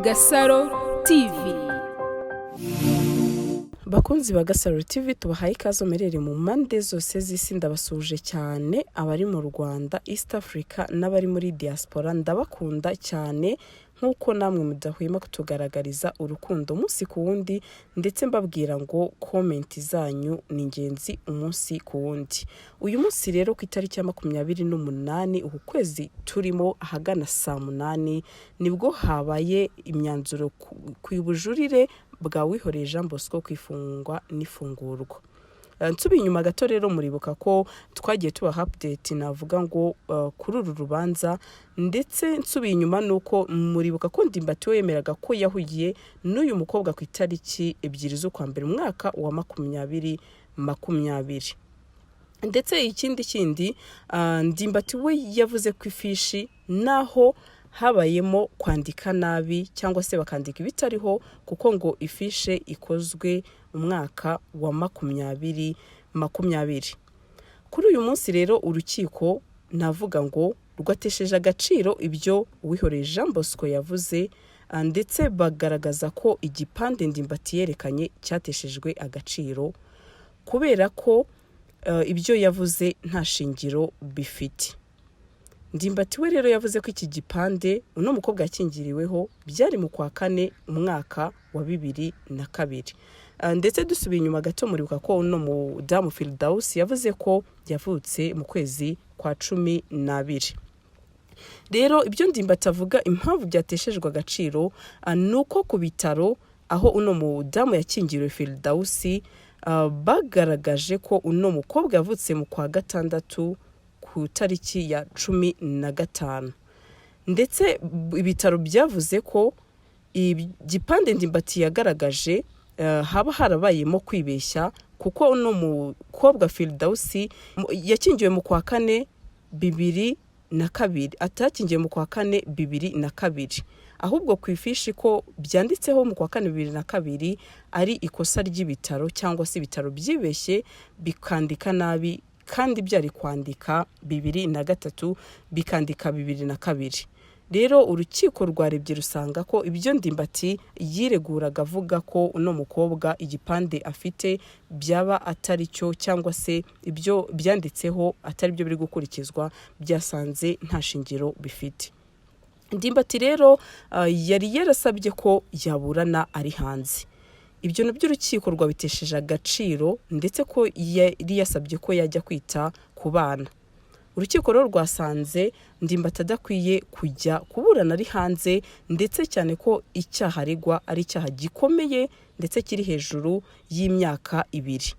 Gasaro TV. Bakunzi ba Gasaro TV, tubahaye ikaze muherereye mu mpande zose z'isi. Ndabasuhuje cyane abari mu Rwanda, East Africa n'abari muri diaspora. Ndabakunda cyane nk'uko namwe mudahwema kutugaragariza urukundo umunsi ku wundi, ndetse mbabwira ngo comment zanyu ni ingenzi umunsi ku wundi. Uyu munsi rero, ku itariki ya 28 uku kwezi turimo, ahagana saa 8, nibwo habaye imyanzuro ku bujurire bwa Wihoreye Jean Bosco ku ifungwa n'ifungurwa. Nsubiye inyuma gato rero, muribuka ko twagiye tubaha update, navuga ngo kuri uru rubanza. Ndetse nsubiye inyuma nuko muribuka ko Ndimbati we yemeraga ko yahugiye n'uyu mukobwa ku itariki 2 z'ukwa mbere, umwaka wa 2020. Ndetse ikindi kindi, Ndimbati we yavuze ko ifishi naho habayemo kwandika nabi cyangwa se bakandika ibitariho, kuko ngo ifishe ikozwe umwaka wa 2020. Kuri uyu munsi rero, urukiko navuga ngo rwatesheje agaciro ibyo Uwihoreye Jean Bosco yavuze, ndetse bagaragaza ko igipande Ndimbati yerekanye cyateshejwe agaciro kubera ko ibyo yavuze nta shingiro bifite. Ndimbati we rero yavuze ko iki gipande uno mukobwa yakingiriweho byari mu kwa kane, umwaka wa 2002. Ndetse dusubiye inyuma gato, muribuka ko uno mudamu Firidawusi yavuze ko yavutse mu kwezi kwa 12. Rero ibyo Ndimbati avuga, impamvu byateshejwe agaciro, ni uko ku bitaro aho uno mudamu yakingiriwe Firidawusi, bagaragaje ko uno mukobwa yavutse mu kwa gatandatu ku tariki ya 15. Ndetse ibitaro byavuze ko igipande Ndimbati yagaragaje haba harabayemo kwibeshya, kuko uno mukobwa Firidawusi yakingiwe mu kwa kane 2002, atakingiwe mu kwa kane 2002, ahubwo ku ifishi ko byanditseho mu kwa kane 2002 ari ikosa ry'ibitaro, cyangwa se ibitaro byibeshye bikandika nabi, kandi byari kwandika 2003 bikandika 2002. Rero urukiko rwarebye rusanga ko ibyo Ndimbati yireguraga avuga ko uno mukobwa igipande afite byaba atari cyo, cyangwa se ibyo byanditseho atari byo biri gukurikizwa, byasanze nta shingiro bifite. Ndimbati rero yari yarasabye ko yaburana ari hanze. Ibyo nabyo urukiko rwabitesheje agaciro, ndetse ko yari yasabye ko yajya kwita ku bana. Urukiko rero rwasanze Ndimbati adakwiye kujya kuburana ari hanze, ndetse cyane ko icyaha aregwa ari icyaha gikomeye, ndetse kiri hejuru y'imyaka 2.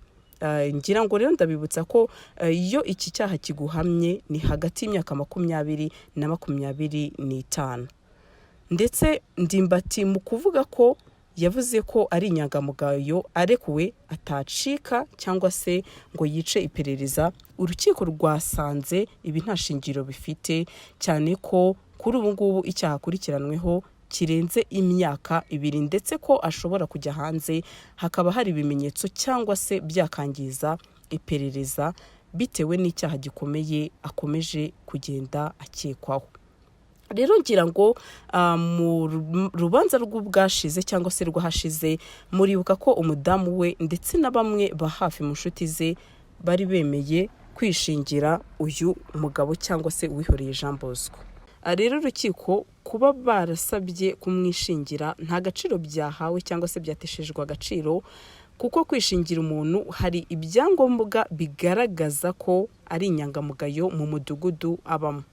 Ngira ngo rero ndabibutsa ko iyo iki cyaha kiguhamye ni hagati y'imyaka 20 na 25. Ndetse Ndimbati mu kuvuga ko yavuze ko ari inyangamugayo, arekuwe atacika cyangwa se ngo yice iperereza, urukiko rwasanze ibi nta shingiro bifite, cyane ko kuri ubu ngubu icyaha akurikiranweho kirenze imyaka 2, ndetse ko ashobora kujya hanze hakaba hari ibimenyetso cyangwa se byakangiza iperereza bitewe n'icyaha gikomeye akomeje kugenda akekwaho. Rero ngira ngo mu rubanza rw'ubwashize cyangwa se rwahashize, muribuka ko umudamu we ndetse na bamwe ba hafi mu nshuti ze bari bemeye kwishingira uyu mugabo cyangwa se Uwihoreye Jean Bosco. Rero urukiko kuba barasabye kumwishingira nta gaciro byahawe cyangwa se byateshejwe agaciro, kuko kwishingira umuntu hari ibyangombwa bigaragaza ko ari inyangamugayo mu mudugudu abamo,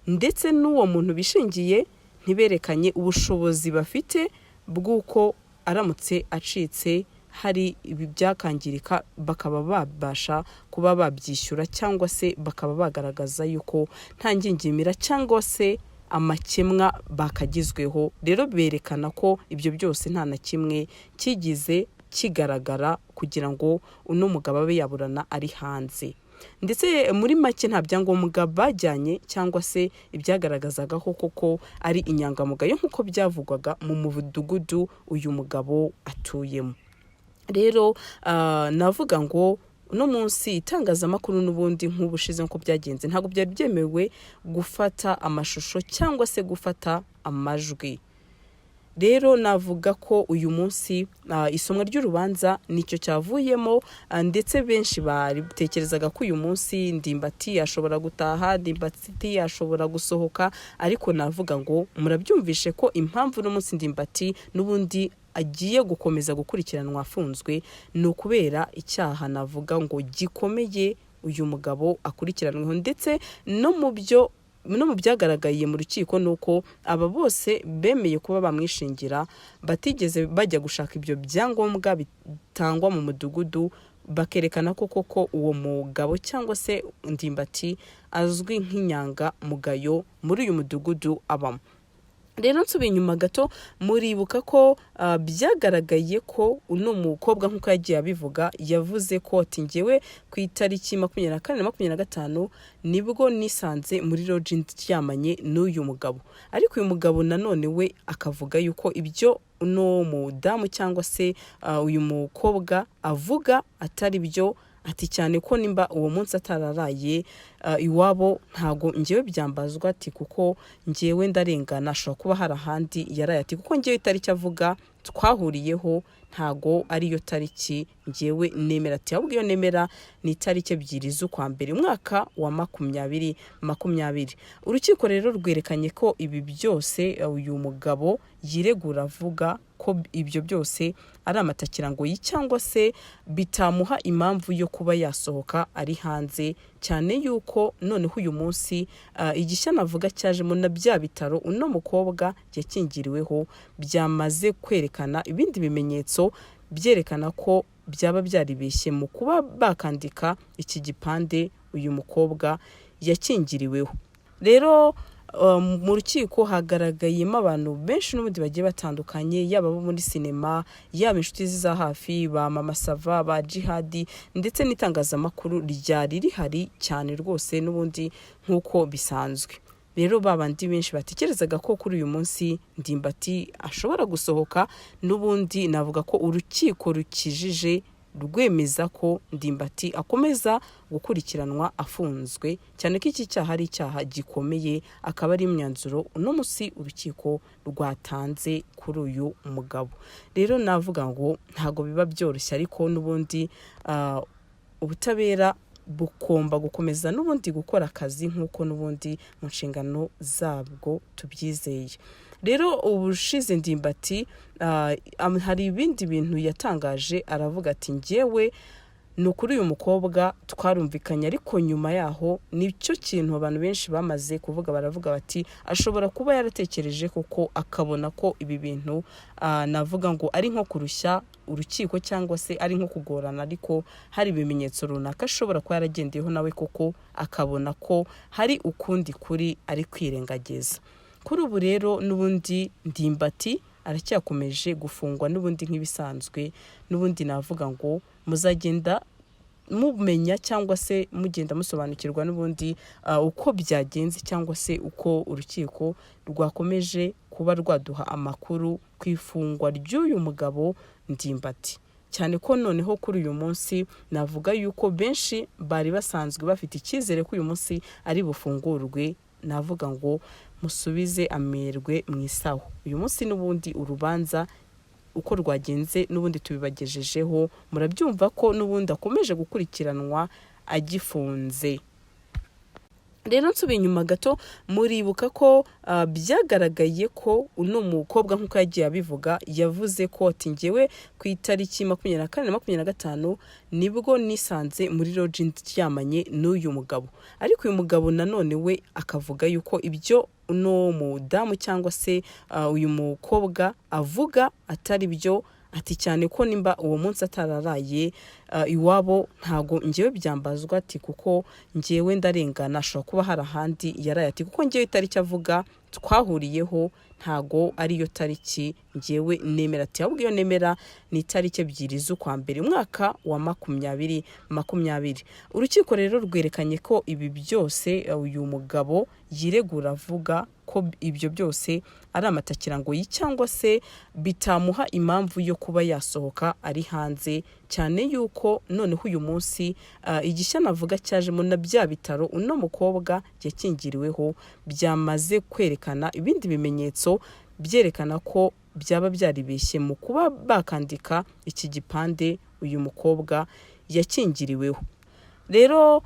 ndetse n'uwo muntu bishingiye ntiberekanye ubushobozi bafite bw'uko aramutse acitse hari ibi byakangirika bakaba babasha kuba babyishyura, cyangwa se bakaba bagaragaza yuko nta ngingimira cyangwa se amakemwa bakagizweho. Rero berekana ko ibyo byose nta na kimwe kigize kigaragara kugira ngo uno mugabo abe yaburana ari hanze. Ndetse muri make nta byangombwa bajyanye cyangwa se ibyagaragazaga ko koko ari inyangamugayo nk'uko byavugwaga mu mudugudu uyu mugabo atuyemo. Rero navuga ngo uno munsi itangazamakuru n'ubundi nk'ubushize nk'uko byagenze, ntabwo byari byemewe gufata amashusho cyangwa se gufata amajwi. Rero navuga ko uyu munsi isomwa ry'urubanza nicyo cyavuyemo, ndetse benshi batekerezaga ko uyu munsi Ndimbati ashobora gutaha, Ndimbati ashobora gusohoka, ariko navuga ngo murabyumvishe ko impamvu uno munsi Ndimbati n'ubundi agiye gukomeza gukurikiranwa afunzwe ni ukubera icyaha navuga ngo gikomeye uyu mugabo akurikiranweho. Ndetse no mu byagaragaye mu rukiko ni uko aba bose bemeye kuba bamwishingira, batigeze bajya gushaka ibyo byangombwa bitangwa mu mudugudu, bakerekana ko koko uwo mugabo cyangwa se Ndimbati azwi nk'inyangamugayo muri uyu mudugudu abamo. Rero nsubiye inyuma gato, muribuka ko byagaragaye ko uno mukobwa, nk'uko yagiye abivuga, yavuze ko ati: "Ngewe ku itariki 24 na 25 nibwo nisanze muri lodge ndyamanye n'uyu mugabo." Ariko uyu mugabo nanone we akavuga yuko ibyo uno mudamu cyangwa se uyu mukobwa avuga atari byo, ati cyane ko nimba uwo munsi atararaye iwabo ntago ngewe byambazwa, ati kuko ngewe ndarengana, ashobora kuba hari ahandi yaraye, ati kuko ngewe itariki avuga twahuriyeho ntago ariyo tariki ngewe nemera, ati ahubwo iyo nemera ni itariki 2 z'ukwa mbere umwaka wa 2020. Urukiko rero rwerekanye ko ibi byose uyu mugabo yiregura avuga ko ibyo byose ari amatakirangoyi cyangwa se bitamuha impamvu yo kuba yasohoka ari hanze, cyane yuko noneho uyu munsi igishya navuga cyajemo na bya bitaro uno mukobwa yakingiriweho byamaze kwerekana ibindi bimenyetso byerekana ko byaba byaribeshye mu kuba bakandika iki gipande uyu mukobwa yakingiriweho. Rero mu rukiko hagaragayemo abantu benshi n'ubundi bagiye batandukanye, yaba abo muri sinema, yaba inshuti ze za hafi, ba Mama Sava, ba Jihadi, ndetse n'itangazamakuru ryari rihari cyane rwose n'ubundi nk'uko bisanzwe. Rero ba bandi benshi batekerezaga ko kuri uyu munsi Ndimbati ashobora gusohoka, n'ubundi navuga ko urukiko rukijije rwemeza ko Ndimbati akomeza gukurikiranwa afunzwe, cyane ko iki cyaha ari icyaha gikomeye, akaba ari imyanzuro uno munsi urukiko rwatanze kuri uyu mugabo. Rero navuga ngo ntabwo biba byoroshye, ariko n'ubundi ubutabera bugomba gukomeza n'ubundi gukora akazi nk'uko n'ubundi mu nshingano zabwo tubyizeye. Rero ubushize Ndimbati hari ibindi bintu yatangaje, aravuga ati: "Ngewe ni ukuri uyu mukobwa twarumvikanye." Ariko nyuma yaho nicyo kintu abantu benshi bamaze kuvuga, baravuga bati ashobora kuba yaratekereje kuko akabona ko ibi bintu navuga ngo ari nko kurushya urukiko cyangwa se ari nko kugorana, ariko hari ibimenyetso runaka ashobora kuba yaragendeyeho nawe koko akabona ko hari ukundi kuri ari kwirengagiza. Kuri ubu rero n'ubundi Ndimbati aracyakomeje gufungwa n'ubundi nk'ibisanzwe. N'ubundi navuga ngo muzagenda mumenya cyangwa se mugenda musobanukirwa n'ubundi uko byagenze cyangwa se uko urukiko rwakomeje kuba rwaduha amakuru ku ifungwa ry'uyu mugabo Ndimbati, cyane ko noneho kuri uyu munsi navuga yuko benshi bari basanzwe bafite icyizere ko uyu munsi ari bufungurwe. Navuga ngo musubize amerwe mu isaho. Uyu munsi n'ubundi urubanza uko rwagenze n'ubundi tubibagejejeho, murabyumva ko n'ubundi akomeje gukurikiranwa agifunze. Rero nsubiye inyuma gato, muribuka ko byagaragaye ko uno mukobwa, nk'uko yagiye abivuga, yavuze ko ati: "Ngewe ku itariki 24 na 25 nibwo nisanze muri lodge ndyamanye n'uyu mugabo." Ariko uyu mugabo nanone we akavuga yuko ibyo uno mudamu cyangwa se uyu mukobwa avuga atari byo, ati cyane ko nimba uwo munsi atararaye iwabo ntago ngewe byambazwa, ati kuko ngewe ndarengana, ashobora kuba hari ahandi yaraye, ati kuko ngewe itariki avuga twahuriyeho ntago ariyo tariki ngewe nemera, ati ahubwo iyo nemera ni itariki 2 z'ukwa mbere umwaka wa 2020. Urukiko rero rwerekanye ko ibi byose uyu mugabo yiregura avuga ko ibyo byose ari amatakirangoyi cyangwa se bitamuha impamvu yo kuba yasohoka ari hanze, cyane yuko noneho uyu munsi igishya navuga cyajemo na bya bitaro uno mukobwa yakingiriweho byamaze kwerekana ibindi bimenyetso byerekana ko byaba byaribeshye mu kuba bakandika iki gipande uyu mukobwa yakingiriweho. Rero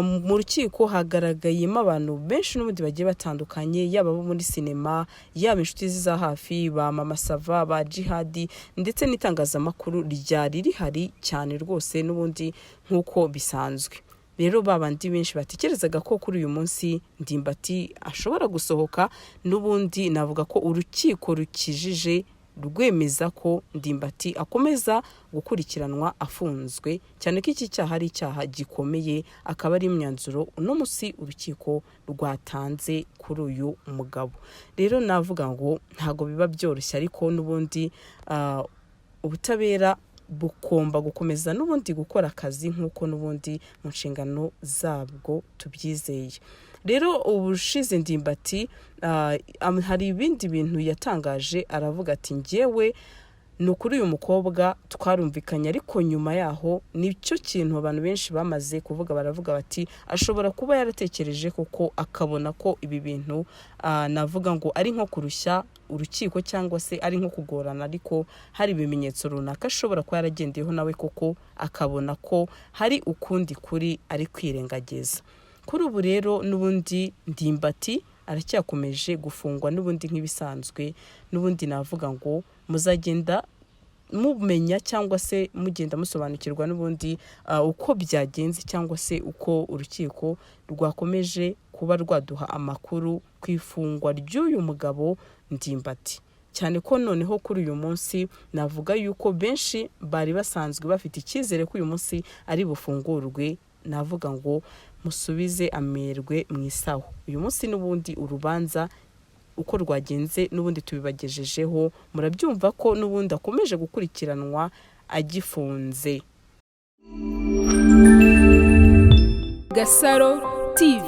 mu rukiko hagaragayemo abantu benshi n'ubundi bagiye batandukanye, yaba abo muri sinema, yaba inshuti ze za hafi, ba Mama Sava, ba Jihadi, ndetse n'itangazamakuru ryari rihari cyane rwose n'ubundi nk'uko bisanzwe. Rero ba bandi benshi batekerezaga ko kuri uyu munsi Ndimbati ashobora gusohoka, n'ubundi navuga ko urukiko rukijije rwemeza ko Ndimbati akomeza gukurikiranwa afunzwe, cyane ko iki cyaha ari icyaha gikomeye, akaba ari imyanzuro uno munsi urukiko rwatanze kuri uyu mugabo. Rero navuga ngo ntabwo biba byoroshye, ariko n'ubundi ubutabera bugomba gukomeza n'ubundi gukora akazi nk'uko n'ubundi mu nshingano zabwo tubyizeye. Rero ubushize Ndimbati hari ibindi bintu yatangaje, aravuga ati: "Ngewe ni ukuri uyu mukobwa twarumvikanye." Ariko nyuma yaho nicyo kintu abantu benshi bamaze kuvuga, baravuga bati ashobora kuba yaratekereje kuko akabona ko ibi bintu navuga ngo ari nko kurushya urukiko cyangwa se ari nko kugorana, ariko hari ibimenyetso runaka ashobora kuba yaragendeyeho nawe koko akabona ko hari ukundi kuri ari kwirengagiza. Kuri ubu rero n'ubundi Ndimbati aracyakomeje gufungwa n'ubundi nk'ibisanzwe. N'ubundi navuga ngo muzagenda mumenya cyangwa se mugenda musobanukirwa n'ubundi uko byagenze cyangwa se uko urukiko rwakomeje kuba rwaduha amakuru ku ifungwa ry'uyu mugabo Ndimbati, cyane ko noneho kuri uyu munsi navuga yuko benshi bari basanzwe bafite icyizere ko uyu munsi ari bufungurwe. Navuga ngo musubize amerwe mu isaho. Uyu munsi n'ubundi urubanza uko rwagenze n'ubundi tubibagejejeho, murabyumva ko n'ubundi akomeje gukurikiranwa agifunze. Gasaro TV.